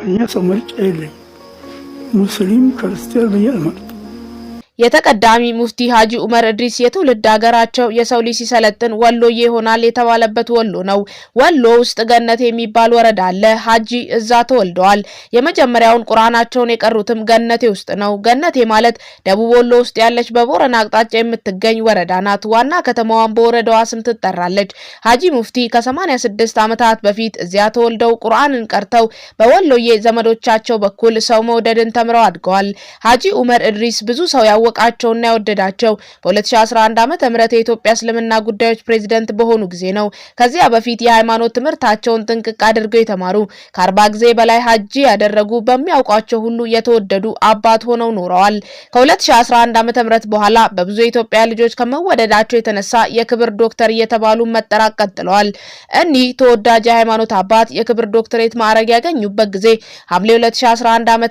እኛ ሰው ምርጫ የለኝ፣ ሙስሊም ክርስቲያን ብዬ አልመርጥም። የተቀዳሚ ሙፍቲ ሀጂ ኡመር እድሪስ የትውልድ ሀገራቸው የሰው ልጅ ሲሰለጥን ወሎዬ ይሆናል የተባለበት ወሎ ነው። ወሎ ውስጥ ገነት የሚባል ወረዳ አለ። ሀጂ እዛ ተወልደዋል። የመጀመሪያውን ቁርአናቸውን የቀሩትም ገነቴ ውስጥ ነው። ገነቴ ማለት ደቡብ ወሎ ውስጥ ያለች በቦረና አቅጣጫ የምትገኝ ወረዳ ናት። ዋና ከተማዋን በወረዳዋ ስም ትጠራለች። ሀጂ ሙፍቲ ከ86 ዓመታት በፊት እዚያ ተወልደው ቁርአንን ቀርተው በወሎዬ ዘመዶቻቸው በኩል ሰው መውደድን ተምረው አድገዋል። ሀጂ ኡመር እድሪስ ብዙ ሰው ያወቃቸውና የወደዳቸው በ2011 ዓ.ም የኢትዮጵያ እስልምና ጉዳዮች ፕሬዝደንት በሆኑ ጊዜ ነው። ከዚያ በፊት የሃይማኖት ትምህርታቸውን ጥንቅቅ አድርገው የተማሩ፣ ከ40 ጊዜ በላይ ሀጂ ያደረጉ፣ በሚያውቋቸው ሁሉ የተወደዱ አባት ሆነው ኖረዋል። ከ2011 ዓ.ም በኋላ በብዙ የኢትዮጵያ ልጆች ከመወደዳቸው የተነሳ የክብር ዶክተር እየተባሉ መጠራት ቀጥለዋል። እኒህ ተወዳጅ የሃይማኖት አባት የክብር ዶክተሬት ማዕረግ ያገኙበት ጊዜ ሐምሌ 2011 ዓ.ም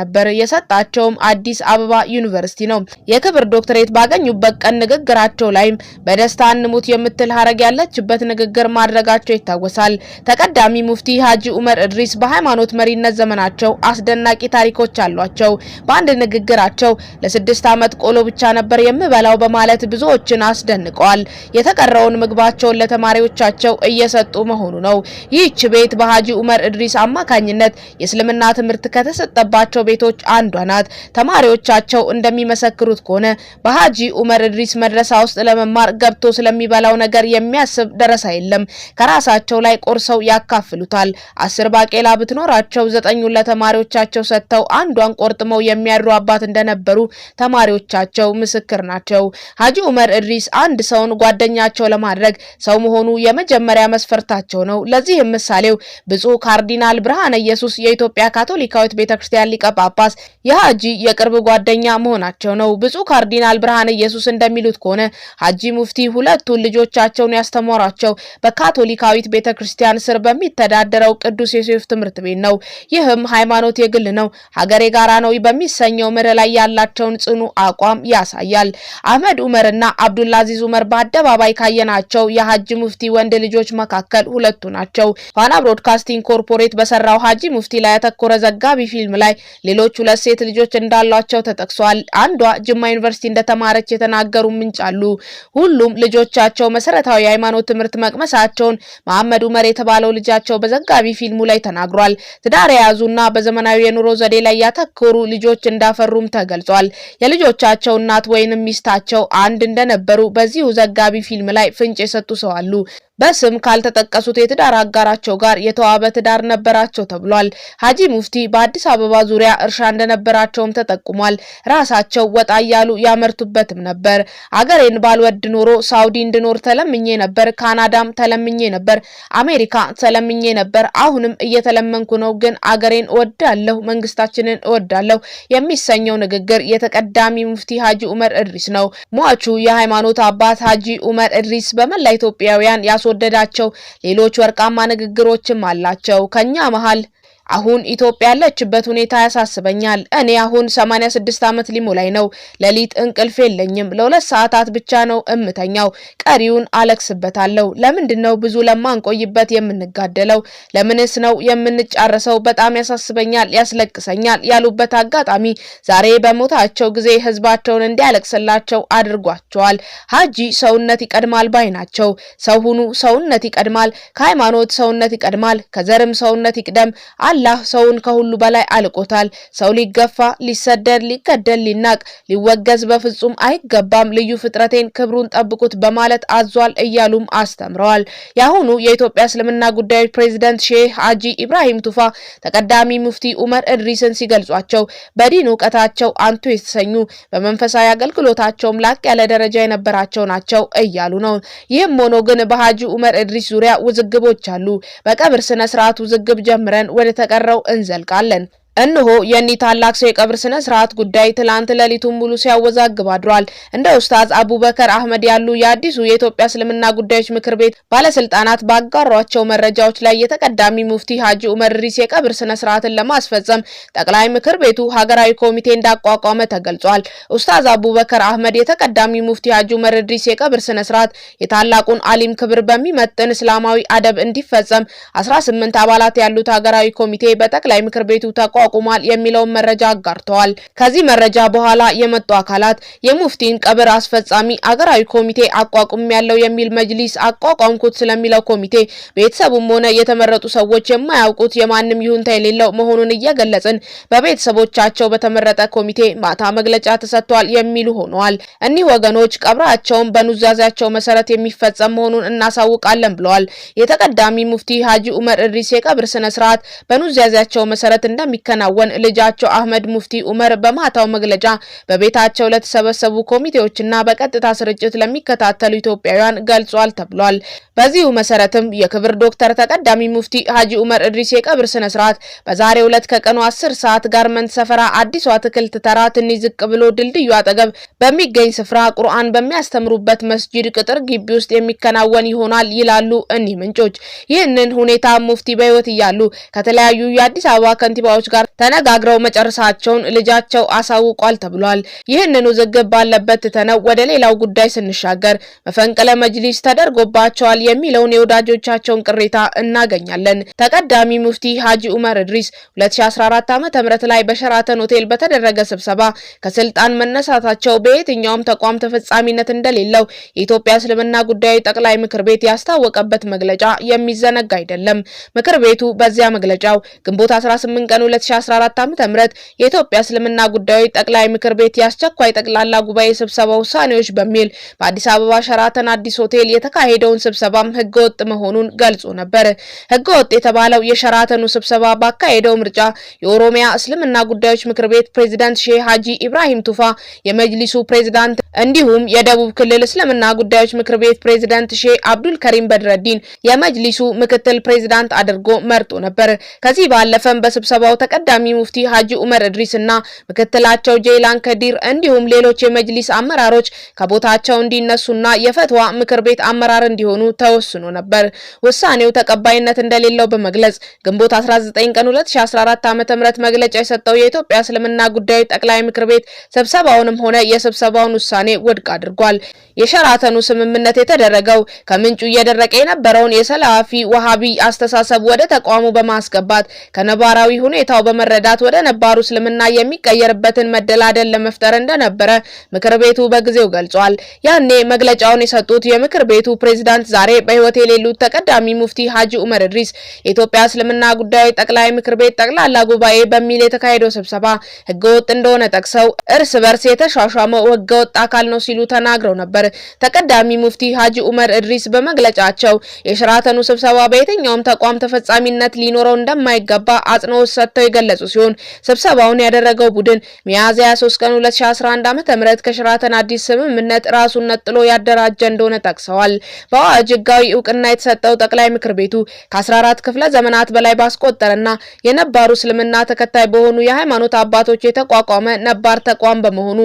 ነበር። የሰጣቸውም አዲስ አበባ ዩኒቨርሲቲ ነው። የክብር ዶክተሬት ባገኙበት ቀን ንግግራቸው ላይም በደስታ እንሙት የምትል ሀረግ ያለችበት ንግግር ማድረጋቸው ይታወሳል። ተቀዳሚ ሙፍቲ ሀጂ ኡመር እድሪስ በሃይማኖት መሪነት ዘመናቸው አስደናቂ ታሪኮች አሏቸው። በአንድ ንግግራቸው ለ6 ዓመት ቆሎ ብቻ ነበር የምበላው በማለት ብዙዎችን አስደንቀዋል። የተቀረውን ምግባቸውን ለተማሪዎቻቸው እየሰጡ መሆኑ ነው። ይህች ቤት በሀጂ ኡመር እድሪስ አማካኝነት የእስልምና ትምህርት ከተሰጠባቸው ቤቶች አንዷ ናት። ተማሪዎቻቸው እንደሚመሰክሩት ከሆነ በሀጂ ኡመር እድሪስ መድረሳ ውስጥ ለመማር ገብቶ ስለሚበላው ነገር የሚያስብ ደረሳ የለም። ከራሳቸው ላይ ቆርሰው ያካፍሉታል። 10 ባቄላ ብትኖራቸው 9ኙን ለተማሪዎቻቸው ሰጥተው አንዷን ቆርጥመው የሚያድሩ አባት እንደነበሩ ተማሪዎቻቸው ምስክር ናቸው። ሀጂ ኡመር እድሪስ አንድ ሰውን ጓደኛቸው ለማድረግ ሰው መሆኑ የመጀመሪያ መስፈርታቸው ነው። ለዚህም ምሳሌው ብፁዕ ካርዲናል ብርሃነ ኢየሱስ የኢትዮጵያ ካቶሊካዊት ቤተክርስቲያን ሊቀ ጳጳስ የሀጂ የቅርብ ጓደኛ መሆናቸው ነው። ብፁዕ ካርዲናል ብርሃነ ኢየሱስ እንደሚሉት ከሆነ ሀጂ ሙፍቲ ሁለቱን ልጆቻቸውን ያስተማሯቸው በካቶሊካዊት ቤተክርስቲያን ስር በሚተዳደረው ቅዱስ ዮሴፍ ትምህርት ቤት ነው። ይህም ሃይማኖት የግል ነው፣ ሀገር የጋራ ነው በሚሰኘው መርህ ላይ ያላቸውን ጽኑ አቋም ያሳያል። አህመድ ኡመርና አብዱልአዚዝ ኡመር በአደባባይ ካየናቸው የሀጂ ሙፍቲ ወንድ ልጆች መካከል ሁለቱ ናቸው። ፋና ብሮድካስቲንግ ኮርፖሬት በሰራው ሀጂ ሙፍቲ ላይ ያተኮረ ዘጋቢ ፊልም ላይ ሌሎች 2 ሴት ልጆች እንዳሏቸው ተጠቅሷል። አንዷ ጅማ ዩኒቨርሲቲ እንደተማረች የተናገሩ ምንጭ አሉ። ሁሉም ልጆቻቸው መሰረታዊ የሃይማኖት ትምህርት መቅመሳቸውን መሐመድ ኡመር የተባለው ልጃቸው በዘጋቢ ፊልሙ ላይ ተናግሯል። ትዳር የያዙና በዘመናዊ የኑሮ ዘዴ ላይ ያተኮሩ ልጆች እንዳፈሩም ተገልጿል። የልጆቻቸው እናት ወይንም ሚስታቸው አንድ እንደነበሩ በዚሁ ዘጋቢ ፊልም ላይ ፍንጭ የሰጡ ሰው አሉ። በስም ካልተጠቀሱት የትዳር አጋራቸው ጋር የተዋበ ትዳር ነበራቸው ተብሏል። ሀጂ ሙፍቲ በአዲስ አበባ ዙሪያ እርሻ እንደነበራቸውም ተጠቁሟል። ራሳቸው ወጣ እያሉ ያመርቱበትም ነበር። አገሬን ባልወድ ኖሮ ሳውዲ እንድኖር ተለምኜ ነበር፣ ካናዳም ተለምኜ ነበር፣ አሜሪካ ተለምኜ ነበር። አሁንም እየተለመንኩ ነው፣ ግን አገሬን እወዳለሁ፣ መንግስታችንን እወዳለሁ የሚሰኘው ንግግር የተቀዳሚ ሙፍቲ ሀጂ ኡመር እድሪስ ነው። ሟቹ የሃይማኖት አባት ሀጂ ኡመር እድሪስ በመላ ኢትዮጵያውያን ያስወደዳቸው ሌሎች ወርቃማ ንግግሮችም አላቸው። ከኛ መሃል አሁን ኢትዮጵያ ያለችበት ሁኔታ ያሳስበኛል። እኔ አሁን 86 ዓመት ሊሞላኝ ነው። ሌሊት እንቅልፍ የለኝም። ለ2 ሰዓታት ብቻ ነው እምተኛው። ቀሪውን አለቅስበታለሁ። ለምንድነው ብዙ ለማንቆይበት የምንጋደለው? ለምንስ ነው የምንጫረሰው? በጣም ያሳስበኛል፣ ያስለቅሰኛል ያሉበት አጋጣሚ ዛሬ በሞታቸው ጊዜ ህዝባቸውን እንዲያለቅስላቸው አድርጓቸዋል። ሀጂ ሰውነት ይቀድማል ባይ ናቸው። ሰው ሁኑ፣ ሰውነት ይቀድማል። ከሃይማኖት ሰውነት ይቀድማል። ከዘርም ሰውነት ይቅደም። አላህ ሰውን ከሁሉ በላይ አልቆታል። ሰው ሊገፋ፣ ሊሰደድ፣ ሊገደል፣ ሊናቅ፣ ሊወገዝ በፍጹም አይገባም። ልዩ ፍጥረቴን ክብሩን ጠብቁት በማለት አዟል እያሉም አስተምረዋል። የአሁኑ የኢትዮጵያ እስልምና ጉዳዮች ፕሬዝዳንት ሼህ ሀጂ ኢብራሂም ቱፋ ተቀዳሚ ሙፍቲ ኡመር እድሪስን ሲገልጿቸው በዲን እውቀታቸው አንቱ የተሰኙ በመንፈሳዊ አገልግሎታቸውም ላቅ ያለ ደረጃ የነበራቸው ናቸው እያሉ ነው። ይህም ሆኖ ግን በሀጂ ኡመር እድሪስ ዙሪያ ውዝግቦች አሉ። በቀብር ስነ ስርዓት ውዝግብ ጀምረን ወደ ተቀረው እንዘልቃለን። እነሆ የእኒህ ታላቅ ሰው የቀብር ስነ ስርዓት ጉዳይ ትላንት ሌሊቱን ሙሉ ሲያወዛግብ አድሯል። እንደ ኡስታዝ አቡበከር አህመድ ያሉ የአዲሱ የኢትዮጵያ እስልምና ጉዳዮች ምክር ቤት ባለስልጣናት ባጋሯቸው መረጃዎች ላይ የተቀዳሚ ሙፍቲ ሀጂ ኡመር ኢድሪስ የቀብር ስነ ስርዓትን ለማስፈጸም ጠቅላይ ምክር ቤቱ ሀገራዊ ኮሚቴ እንዳቋቋመ ተገልጿል። ኡስታዝ አቡበከር አህመድ የተቀዳሚ ሙፍቲ ሀጂ ኡመር ኢድሪስ የቀብር ስነ ስርዓት የታላቁን አሊም ክብር በሚመጥን እስላማዊ አደብ እንዲፈጸም 18 አባላት ያሉት ሀገራዊ ኮሚቴ በጠቅላይ ምክር ቤቱ ተቋቁሟል የሚለውን መረጃ አጋርተዋል። ከዚህ መረጃ በኋላ የመጡ አካላት የሙፍቲን ቀብር አስፈጻሚ አገራዊ ኮሚቴ አቋቁም ያለው የሚል መጅሊስ አቋቋምኩት ስለሚለው ኮሚቴ ቤተሰቡም ሆነ የተመረጡ ሰዎች የማያውቁት የማንም ይሁንታ የሌለው መሆኑን እየገለጽን በቤተሰቦቻቸው በተመረጠ ኮሚቴ ማታ መግለጫ ተሰጥቷል የሚሉ ሆነዋል። እኒህ ወገኖች ቀብራቸውን በኑዛዜያቸው መሰረት የሚፈጸም መሆኑን እናሳውቃለን ብለዋል። የተቀዳሚ ሙፍቲ ሀጂ ኡመር ኢድሪስ የቀብር ስነ ስርዓት በኑዛዜያቸው መሰረት እንደሚከናወን ልጃቸው አህመድ ሙፍቲ ኡመር በማታው መግለጫ በቤታቸው ለተሰበሰቡ ኮሚቴዎችና በቀጥታ ስርጭት ለሚከታተሉ ኢትዮጵያውያን ገልጿል ተብሏል። በዚሁ መሰረትም የክብር ዶክተር ተቀዳሚ ሙፍቲ ሀጂ ኡመር ኢድሪስ የቀብር ስነ ስርዓት በዛሬው ዕለት ከቀኑ 10 ሰዓት ጋርመንት ሰፈራ አዲሱ አትክልት ተራ ትንሽ ዝቅ ብሎ ድልድዩ አጠገብ በሚገኝ ስፍራ ቁርአን በሚያስተምሩበት መስጂድ ቅጥር ግቢ ውስጥ የሚከናወን ይሆናል ይላሉ እኒህ ምንጮች። ይህንን ሁኔታ ሙፍቲ በሕይወት እያሉ ከተለያዩ የአዲስ አበባ ከንቲባዎች ጋር ተነጋግረው መጨረሳቸውን ልጃቸው አሳውቋል ተብሏል። ይህንን ውዝግብ ባለበት ትተነው ወደ ሌላው ጉዳይ ስንሻገር መፈንቅለ መጅሊስ ተደርጎባቸዋል የሚለውን የወዳጆቻቸውን ቅሬታ እናገኛለን። ተቀዳሚ ሙፍቲ ሀጂ ኡመር ኢድሪስ 2014 ዓ.ም ላይ በሸራተን ሆቴል በተደረገ ስብሰባ ከስልጣን መነሳታቸው በየትኛውም ተቋም ተፈጻሚነት እንደሌለው የኢትዮጵያ እስልምና ጉዳዮች ጠቅላይ ምክር ቤት ያስታወቀበት መግለጫ የሚዘነጋ አይደለም። ምክር ቤቱ በዚያ መግለጫው ግንቦት 18 ቀን 2014 ዓ.ም የኢትዮጵያ እስልምና ጉዳዮች ጠቅላይ ምክር ቤት የአስቸኳይ ጠቅላላ ጉባኤ ስብሰባ ውሳኔዎች በሚል በአዲስ አበባ ሸራተን አዲስ ሆቴል የተካሄደውን ስብሰባም ህገወጥ መሆኑን ገልጾ ነበር። ህገወጥ የተባለው የሸራተኑ ስብሰባ ባካሄደው ምርጫ የኦሮሚያ እስልምና ጉዳዮች ምክር ቤት ፕሬዝዳንት ሼህ ሀጂ ኢብራሂም ቱፋ የመጅሊሱ ፕሬዝዳንት እንዲሁም የደቡብ ክልል እስልምና ጉዳዮች ምክር ቤት ፕሬዝዳንት ሼህ አብዱል ከሪም በድረዲን የመጅሊሱ ምክትል ፕሬዝዳንት አድርጎ መርጦ ነበር። ከዚህ ባለፈም በስብሰባው ተቀዳሚ ሙፍቲ ሀጂ ኡመር እድሪስ እና ምክትላቸው ጄይላን ከዲር እንዲሁም ሌሎች የመጅሊስ አመራሮች ከቦታቸው እንዲነሱና የፈትዋ ምክር ቤት አመራር እንዲሆኑ ተወስኖ ነበር። ውሳኔው ተቀባይነት እንደሌለው በመግለጽ ግንቦት 19 ቀን 2014 ዓ.ም መግለጫ የሰጠው የኢትዮጵያ እስልምና ጉዳዮች ጠቅላይ ምክር ቤት ስብሰባውንም ሆነ የስብሰባውን ውሳኔ ውድቅ አድርጓል። የሸራተኑ ስምምነት የተደረገው ከምንጩ እየደረቀ የነበረውን የሰላፊ ወሃቢ አስተሳሰብ ወደ ተቋሙ በማስገባት ከነባራዊ ሁኔታው በመረዳት ወደ ነባሩ እስልምና የሚቀየርበትን መደላደል ለመፍጠር እንደነበረ ምክር ቤቱ በጊዜው ገልጿል። ያኔ መግለጫውን የሰጡት የምክር ቤቱ ፕሬዝዳንት ዛሬ በሕይወት የሌሉት ተቀዳሚ ሙፍቲ ሀጂ ኡመር ኢድሪስ የኢትዮጵያ እስልምና ጉዳዮች ጠቅላይ ምክር ቤት ጠቅላላ ጉባኤ በሚል የተካሄደው ስብሰባ ህገወጥ እንደሆነ ጠቅሰው እርስ በርስ የተሿሿመው ህገወጥ አካል ነው ሲሉ ተናግረው ነበር። ተቀዳሚ ሙፍቲ ሀጂ ኡመር ኢድሪስ በመግለጫቸው የሸራተኑ ስብሰባ በየትኛውም ተቋም ተፈጻሚነት ሊኖረው እንደማይገባ አጽንኦት ሰጥተው የገለጹ ሲሆን ስብሰባውን ያደረገው ቡድን ሚያዝያ 23 ቀን 2011 ዓ.ም ከሸራተን አዲስ ስምምነት ራሱን ነጥሎ ያደራጀ እንደሆነ ጠቅሰዋል። በአዋጅ ህጋዊ እውቅና የተሰጠው ጠቅላይ ምክር ቤቱ ከ14 ክፍለ ዘመናት በላይ ባስቆጠረና የነባሩ እስልምና ተከታይ በሆኑ የሃይማኖት አባቶች የተቋቋመ ነባር ተቋም በመሆኑ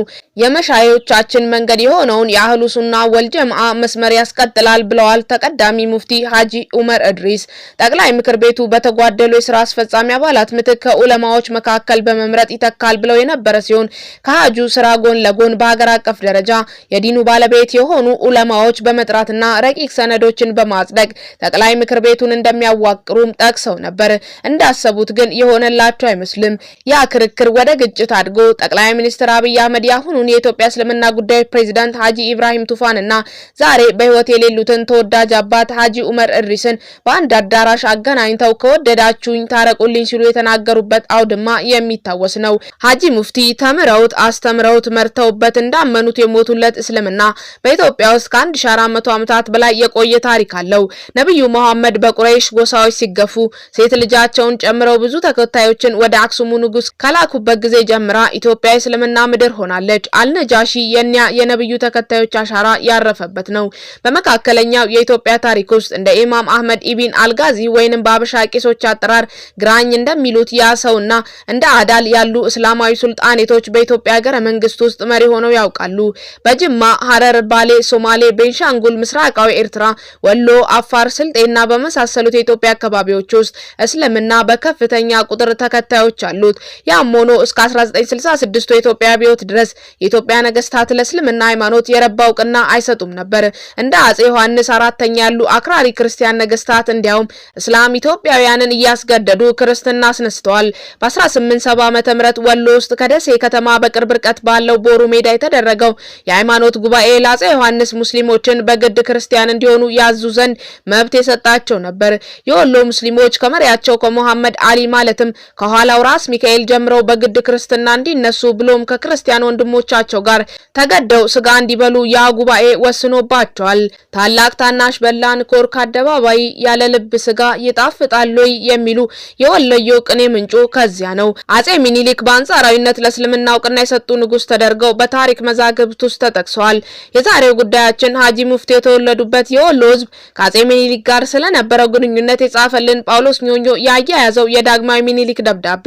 የመሻዮቻችን መንገድ የሆነውን የአህሉ ሱና ወልጀምዓ መስመር ያስቀጥላል ብለዋል ተቀዳሚ ሙፍቲ ሀጂ ኡመር እድሪስ። ጠቅላይ ምክር ቤቱ በተጓደሉ የስራ አስፈጻሚ አባላት ምትክ ከኡለማዎች መካከል በመምረጥ ይተካል ብለው የነበረ ሲሆን ከሀጁ ስራ ጎን ለጎን በሀገር አቀፍ ደረጃ የዲኑ ባለቤት የሆኑ ኡለማዎች በመጥራትና ረቂቅ ሰነዶችን በማጽደቅ ጠቅላይ ምክር ቤቱን እንደሚያዋቅሩም ጠቅሰው ነበር። እንዳሰቡት ግን የሆነላቸው አይመስልም። ያ ክርክር ወደ ግጭት አድጎ ጠቅላይ ሚኒስትር አብይ አህመድ ያሁኑን የኢትዮጵያ እስልምና ጉዳዮች ፕሬዝዳንት ሀጂ ኢብራሂም ቱፋን እና ዛሬ በህይወት የሌሉትን ተወዳጅ አባት ሀጂ ኡመር እድሪስን በአንድ አዳራሽ አገናኝተው ከወደዳችሁኝ ታረቁልኝ ሲሉ የተናገሩበት አውድማ የሚታወስ ነው። ሀጂ ሙፍቲ ተምረውት አስተምረውት መርተውበት እንዳመኑት የሞቱለት እስልምና በኢትዮጵያ ውስጥ ከ1400 ዓመታት በላይ የቆየ ታሪክ አለው። ነብዩ መሐመድ በቁረይሽ ጎሳዎች ሲገፉ ሴት ልጃቸውን ጨምረው ብዙ ተከታዮችን ወደ አክሱሙ ንጉስ ከላኩበት ጊዜ ጀምራ ኢትዮጵያ የእስልምና ምድር ሆናለች። አልነጃሺ የኛ የነብዩ ተከታዮች አሻራ ያረፈበት ነው። በመካከለኛው የኢትዮጵያ ታሪክ ውስጥ እንደ ኢማም አህመድ ኢቢን አልጋዚ ወይንም በአበሻ ቄሶች አጠራር ግራኝ እንደሚሉት ያ ሰውና እንደ አዳል ያሉ እስላማዊ ሱልጣኔቶች በኢትዮጵያ ሀገረ መንግስት ውስጥ መሪ ሆነው ያውቃሉ። በጅማ፣ ሀረር፣ ባሌ፣ ሶማሌ፣ ቤንሻንጉል፣ ምስራቃዊ ኤርትራ፣ ወሎ፣ አፋር፣ ስልጤና በመሳሰሉት የኢትዮጵያ አካባቢዎች ውስጥ እስልምና በከፍተኛ ቁጥር ተከታዮች አሉት። ያም ሆኖ እስከ 1966 የኢትዮጵያ አብዮት ድረስ የኢትዮጵያ ነገስታት ለእስልምና ሃይማኖት የረባ እውቅና አይሰጡም ነበር። እንደ አጼ ዮሐንስ አራተኛ ያሉ አክራሪ ክርስቲያን ነገስታት እንዲያውም እስላም ኢትዮጵያውያንን እያስገደዱ ክርስትና አስነስተዋል። በ1870 ዓ.ም ወሎ ውስጥ ከደሴ ከተማ በቅርብ ርቀት ባለው ቦሩ ሜዳ የተደረገው የሃይማኖት ጉባኤ ለአጼ ዮሐንስ ሙስሊሞችን በግድ ክርስቲያን እንዲሆኑ ያዙ ዘንድ መብት የሰጣቸው ነበር። የወሎ ሙስሊሞች ከመሪያቸው ከሙሐመድ አሊ ማለትም ከኋላው ራስ ሚካኤል ጀምረው በግድ ክርስትና እንዲነሱ ብሎም ከክርስቲያን ወንድሞቻቸው ጋር ተገደው ስጋ እንዲበሉ ያ ጉባኤ ወስኖባቸዋል። ታላቅ ታናሽ በላን ኮርክ አደባባይ ያለ ልብ ስጋ ይጣፍጣል ወይ የሚሉ የወሎዬው ቅኔ ምንጩ ከዚያ ነው። አጼ ሚኒሊክ በአንጻራዊነት ለእስልምና እውቅና የሰጡ ንጉስ ተደርገው በታሪክ መዛግብት ውስጥ ተጠቅሰዋል። የዛሬው ጉዳያችን ሀጂ ሙፍቲ የተወለዱበት የወሎ ሕዝብ ከአጼ ሚኒሊክ ጋር ስለነበረው ግንኙነት የጻፈልን ጳውሎስ ኞኞ ያያያዘው የዳግማዊ ሚኒሊክ ደብዳቤ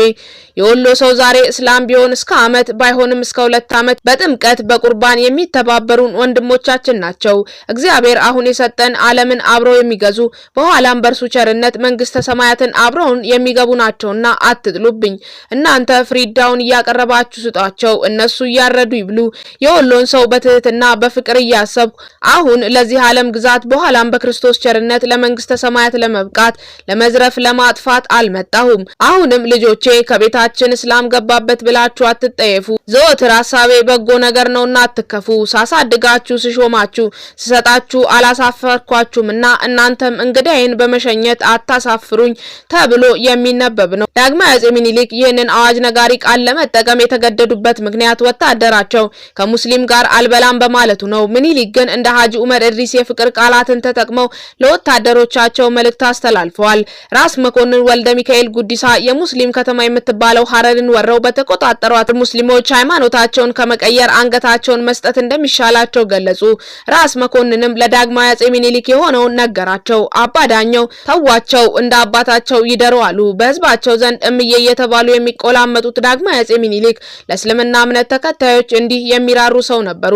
የወሎ ሰው ዛሬ እስላም ቢሆን እስከ ዓመት ባይሆንም እስከ 2 ዓመት በጥምቀት በቁርባን የሚተባበሩን ወንድሞቻችን ናቸው። እግዚአብሔር አሁን የሰጠን ዓለምን አብረው የሚገዙ፣ በኋላም በእርሱ ቸርነት መንግስተ ሰማያትን አብረውን የሚገቡ ናቸውና አትጥሉብኝ። እናንተ ፍሪዳውን እያቀረባችሁ ስጧቸው፣ እነሱ እያረዱ ይብሉ። የወሎን ሰው በትህትና በፍቅር እያሰብኩ አሁን ለዚህ ዓለም ግዛት በኋላም በክርስቶስ ቸርነት ለመንግስተ ሰማያት ለመብቃት ለመዝረፍ ለማጥፋት አልመጣሁም። አሁንም ልጆቼ ከቤታችን እስላም ገባበት ብላችሁ አትጠየፉ። ዘወትር ሀሳቤ በጎ ነገር ነውና አትከፉ። ሳሳድጋችሁ፣ ስሾማችሁ፣ ስሰጣችሁ አላሳፈርኳችሁምና እናንተም እንግዳዬን በመሸኘት አታሳፍሩኝ ተብሎ የሚነበብ ነው። ዳግማዊ አጼ ሚኒሊክ ይህንን አዋጅ ነጋሪ ቃል ለመጠቀም የተገደዱበት ምክንያት ወታደራቸው ከሙስሊም ጋር አልበላም በማለቱ ነው። ሚኒሊክ ግን እንደ ሀጂ ኡመር እድሪስ የፍቅር ቃላትን ተጠቅመው ለወታደሮቻቸው መልእክት አስተላልፈዋል። ራስ መኮንን ወልደ ሚካኤል ጉዲሳ የሙስሊም ከተማ የምትባለው ሀረርን ወረው በተቆጣጠሯት ሙስሊሞች ሃይማኖታቸውን ከመቀየር አንገታቸውን መስጠት እንደሚሻላቸው ገለጹ። ራስ መኮንንም ለዳግማዊ አጼ ሚኒሊክ የሆነውን ነገራቸው። አባ ዳኘው ተዋቸው፣ እንደ አባታቸው ይደሩ አሉ። በህዝባቸው ዘንድ እምዬ እየተባሉ የሚቆላመጡት ዳግማዊ አጼ ሚኒሊክ ለእስልምና እምነት ተከታዮች እንዲህ የሚራሩ ሰው ነበሩ።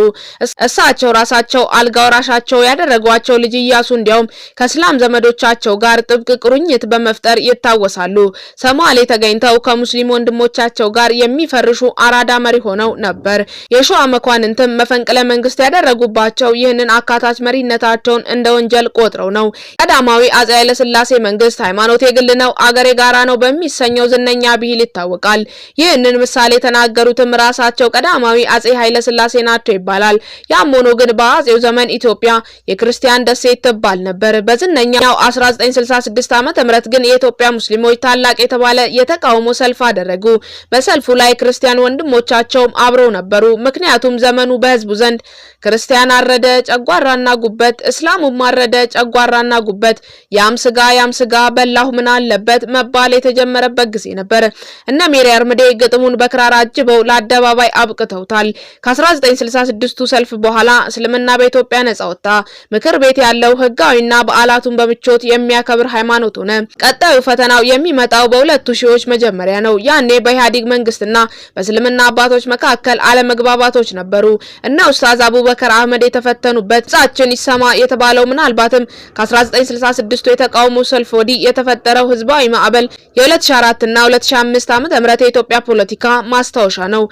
እሳቸው ራሳቸው አልጋ ወራሻቸው ያደረጓቸው ልጅ ኢያሱ እንዲያውም ከእስላም ዘመዶቻቸው ጋር ጥብቅ ቁርኝት በመፍጠር ይታወሳሉ። ሰማሌ ተገኝተው ከሙስሊም ወንድሞቻቸው ጋር የሚፈርሹ አራዳ መሪ ሆነው ነበር። የሸዋ መኳንንትም መፈንቅለ መንግስት ያደረጉባቸው ይህንን አካታች መሪነታቸውን እንደ ወንጀል ቆጥረው ነው። ቀዳማዊ አጼ ኃይለስላሴ መንግስት ሃይማኖት የግል ነው፣ አገር የጋራ ነው በሚሰኘው ዝነኛ ብሂል ይታወቃል። ይህንን ምሳሌ የተናገሩትም ራሳቸው ቀዳማዊ አጼ ኃይለስላሴ ናቸው ይባላል። ያም ሆኖ ግን በአጼው ዘመን ኢትዮጵያ የክርስቲያን ደሴት ትባል ነበር። በዝነኛው 1966 ዓ.ም ግን የኢትዮጵያ ሙስሊሞች ታላቅ የተባለ የተቃውሞ ሰልፍ አደረጉ። በሰልፉ ላይ ክርስቲያን ወንድሞቻቸውም አብረው ነበሩ። ምክንያቱም ዘመኑ በህዝቡ ዘንድ ክርስቲያን አረደ ጨጓራና ጉበት፣ እስላሙም አረደ ጨጓራና ጉበት፣ ያም ስጋ ያም ስጋ በላሁ ምን አለበት መባል የተጀመረበት ጊዜ ነበር። እነ ሜሪ አርምዴ ግጥሙን በክራር አጅበው ለአደባባይ አብቅተውታል። ከ1966ቱ ሰልፍ በኋላ እስልምና በኢትዮጵያ ነጻ ወጣ። ምክር ቤት ያለው ህጋዊና በዓላቱን በምቾት የሚያከብር ሃይማኖት ሆነ። ቀጣዩ ፈተናው የሚመጣው በሁለቱ ሺዎች መጀመሪያ ነው። ያኔ በኢህአዴግ መንግስትና በእስልምና አባቶች መካከል አለመግባባቶች ነበሩ እና ኡስታዝ አቡበከር አህመድ የተፈተኑበት ድምጻችን ይሰማ የተባለው ምናልባትም ከ1966ቱ የተቃውሞ ሰልፍ ወዲህ የተፈጠረው ህዝባዊ ማዕበል የ2004 እና 2005 ዓ.ም የኢትዮጵያ ፖለቲካ ማስታወሻ ነው።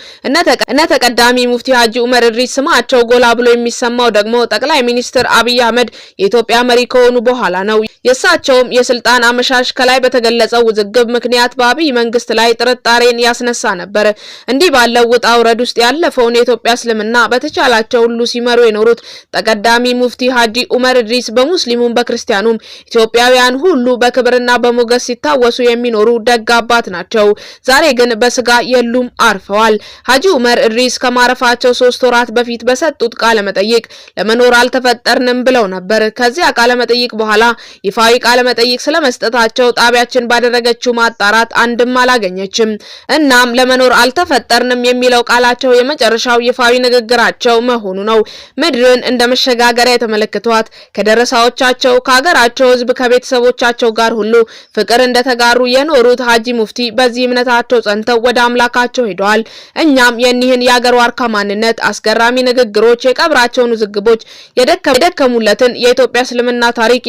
እነ ተቀዳሚ ሙፍቲ ሀጂ ኡመር እድሪስ ስማቸው ጎላ ብሎ የሚሰማው ደግሞ ጠቅላይ ሚኒስትር አብይ አህመድ የኢትዮጵያ መሪ ከሆኑ በኋላ ነው። የእሳቸውም የስልጣን አመሻሽ ከላይ በተገለጸው ውዝግብ ምክንያት በአብይ መንግስት ላይ ጥርጣሬን ያስነሳ ነበር። እንዲህ ባለው ውጣ ውረድ ውስጥ ያለፈውን የኢትዮጵያ እስልምና በተቻላቸው ሁሉ ሲመሩ የኖሩት ተቀዳሚ ሙፍቲ ሀጂ ኡመር እድሪስ በሙስሊሙም በክርስቲያኑም ኢትዮጵያውያን ሁሉ በክብርና በሞገስ ሲታወሱ የሚኖሩ ደግ አባት ናቸው። ዛሬ ግን በስጋ የሉም፣ አርፈዋል። ሀጂ ኡመር እድሪስ ከማረፋቸው 3 ወራት በፊት በሰጡት ቃለ መጠይቅ ለመኖር አልተፈጠርንም ብለው ነበር። ከዚያ ቃለ መጠይቅ በኋላ ይፋዊ ቃለ መጠይቅ ስለመስጠታቸው ጣቢያችን ባደረገችው ማጣራት አንድም አላገኘችም። እናም ለመኖር አልተፈጠርንም የሚለው ቃላቸው የመጨረሻው ይፋዊ ንግግራቸው መሆኑ ነው። ምድርን እንደ መሸጋገሪያ የተመለከቷት ከደረሳዎቻቸው፣ ከሀገራቸው ሕዝብ፣ ከቤተሰቦቻቸው ጋር ሁሉ ፍቅር እንደተጋሩ የኖሩት ሀጂ ሙፍቲ በዚህ እምነታቸው ጸንተው ወደ አምላካቸው ሄደዋል። እኛም የኒህን የአገር ዋርካ ማንነት፣ አስገራሚ ንግግሮች፣ የቀብራቸውን ውዝግቦች፣ የደከሙለትን የኢትዮጵያ እስልምና ታሪክ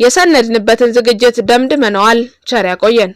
የሰነድንበትን ዝግጅት ደምድመነዋል። ቸር ያቆየን።